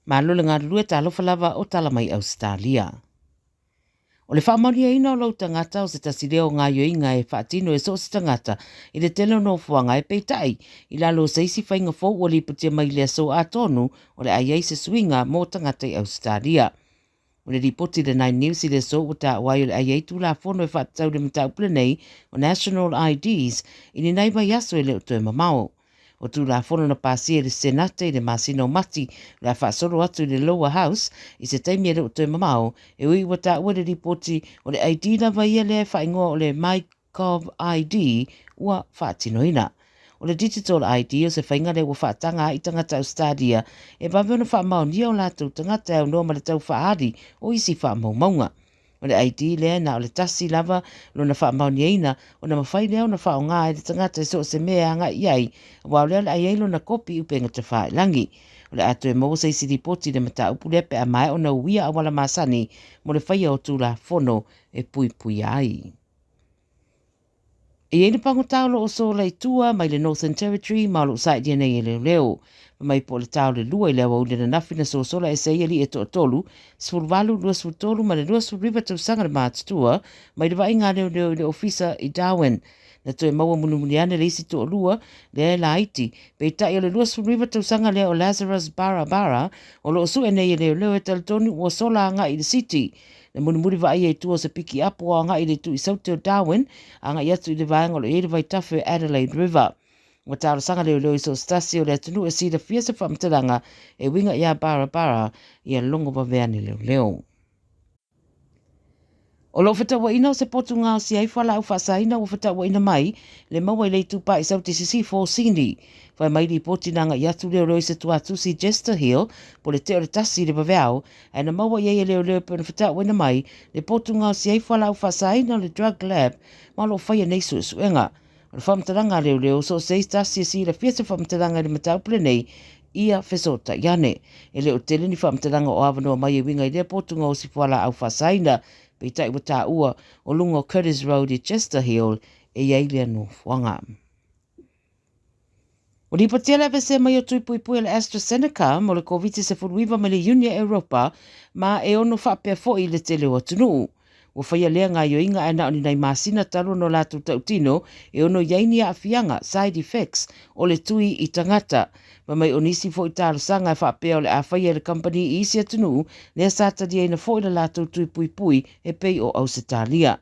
Malo le galulue talofa lava o tala mai Ausetalia. O le faamaoniaina o lou tagata o se tasi lea o gaoioiga e faatino e so o se tagata i le tele o nofoaga ae peitai i lalo o se isi faiga fou ua lipotia mai i le aso atonu o le a i ai se suiga mo tagata i Ausetalia. O le lipoti i le Nine News i le aso ua taua ai o le a i ai Tulafono e faatatau i le mataupu lenei o National IDs i ni nai vaiaso e le o toe mamao. O Tulafono na pasia e le Senate i le masina o Mati o le a faasolo atu i le Lower House i se taimi e le o toe mamao, e ui ua taua i le lipoti o le ID lava ia lea e faaigoa o le MyGov ID ua faatinoina. O le Digital ID o se faiga lea ua faataga ai tagata Ausetalia e vave ona faamaonia o latou tagata e aunoa ma le tau faaali o isi faamaumauga. O le ID lea na o le tasi lava lona faamaoniaina ona mafai lea ona faaaoga e le tagata i so o se mea e agai i ai, aua o lea o le a i ai lona kopi i upega tafailagi. O le a toe maua se isi lipoti i le mataupu lea pe a maea ona uia auala masani mo le faia o Tulafono e puipuia ai. E i ai le pagota o lo o sola i tua mai le Northern Territory ma o lo o sailia nei e leoleo. Fai mai po o le ta o le 2 i le aoauli ananafi na sosola ese ai alii e toatolu, 18, 23 ma le 29 tausaga le matutua, mai le vaaiga a leoleo i le ofisa i Darwin. Na toe maua mulimuli ane le isi toalua, lea e laiti, peitai o le 29 tausaga lea o Lazarus Barabara o lo o sue nei e leoleo e talitonu ua sola agai i le City. Na mulimuli vaaia i tua o se piki apo o agai i le itu i saute o Darwin, agai atu i le vaega o lo o i ai le vaitafe o Adelaide River. Ua talosaga leoleo i so o se tasi o le atunuu e silafia se faamatalaga e uiga iā Barabara ia logo vave ane leoleo. O lo o fetauaiina o se potu gaosia ai fualaau faasaina ua fetauaiina mai le maua i le itupa i Saute Sisifo o Sini. Fai mai lipoti na agai atu leoleo i se tuatusi Jester Hill po le tea o le 1 i le vaveao ae na maua i ai e leoleo e pei ona fetauaiina mai le potu gaosia ai fualaau faasaina o le Drug Lab ma o lo o faia nei suesuega. O le faamatalaga a leoleo, so o se isi tasi e silafia se faamatalaga i le mataupu lenei, ia fesootai ane. E le o tele ni faamatalaga o avanoa mai e uiga i lea potu gaosi fualaau faasaina, peitai ua taua o luga o Curtis Road i Chester Hill e i ai lea nofoaga. Ua lipotia le aveesea mai o tui puipui a le AstraZeneca mo le Koviti-19 mai le Iuni a Europa ma e ono faapea foi i le tele o atunuu. Ua faia lea gaoioiga ae na o ni nai masina talu ona o latou tautino e ono i ai ni aafiaga, side effects, o le tui i tagata. Fai mai o nisi foi talosaga e faapea o le a faia e le kamupani i isi atunuu lea sa taliaina foi le latou tui puipui e pei o Ausetalia.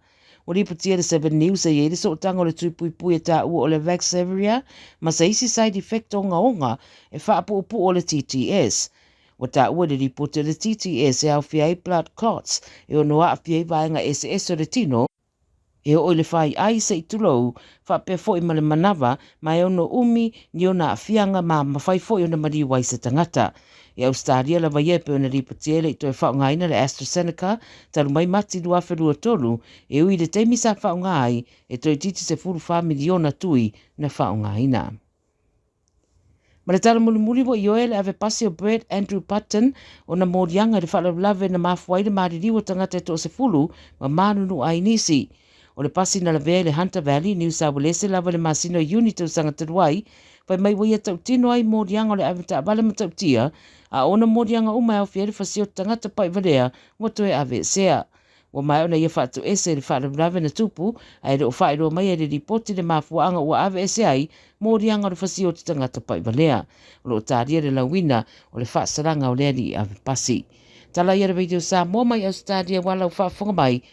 Ua lipotia le Seven News e i ai le sootaga o le tui puipui e taua o le Vaxzevria ma se isi side effect ogaoga e faapuupuu o le TTS. Ua taua i le lipoti o le TTS e aofia ai blood clots e ono aafia ai vaega eseese o le tino, e oo i le faiai se i tulou, faapea foi ma le manava, ma e ono umi ni ona aafiaga ma mafai foi ona maliu ai se tagata. I Ausetalia lava ia e pei ona lipotia e le i toe faaaogaina le AstraZeneca talu mai Mati 2023, e ui i le taimi sa faaaoga ai, e toeitiiti 14 miliona tui na faaaogaina. Ma le tala mulimuli ua ioe le ave pasi o Brett Andrew Button ona moliaga i le faalavelave na mafua ai le maliliu o tagata e toasefulu ma manunu ai nisi. O le pasi na lavea i le Hunter Valley, Niu Sauelese lava i le masina o Iuni tausaga talu ai, fai mai ua ia tautino ai moliaga o le ave taavale matautia, a o ona moliaga uma e aofia ai le fasioto tagata paivalea ua toe aveesea. Ua maea ona ia faatoese i le faalavelave na tupu, ae le o faailoa mai e le lipoti le mafuaaga ua aveese ai moliaga o le fasioto tagata paivalea. O lo o talia le lauina o le faasalaga o le alii ave pasi. Tala ia le Radio Samoa mai Ausetalia ua lau faafofoga mai i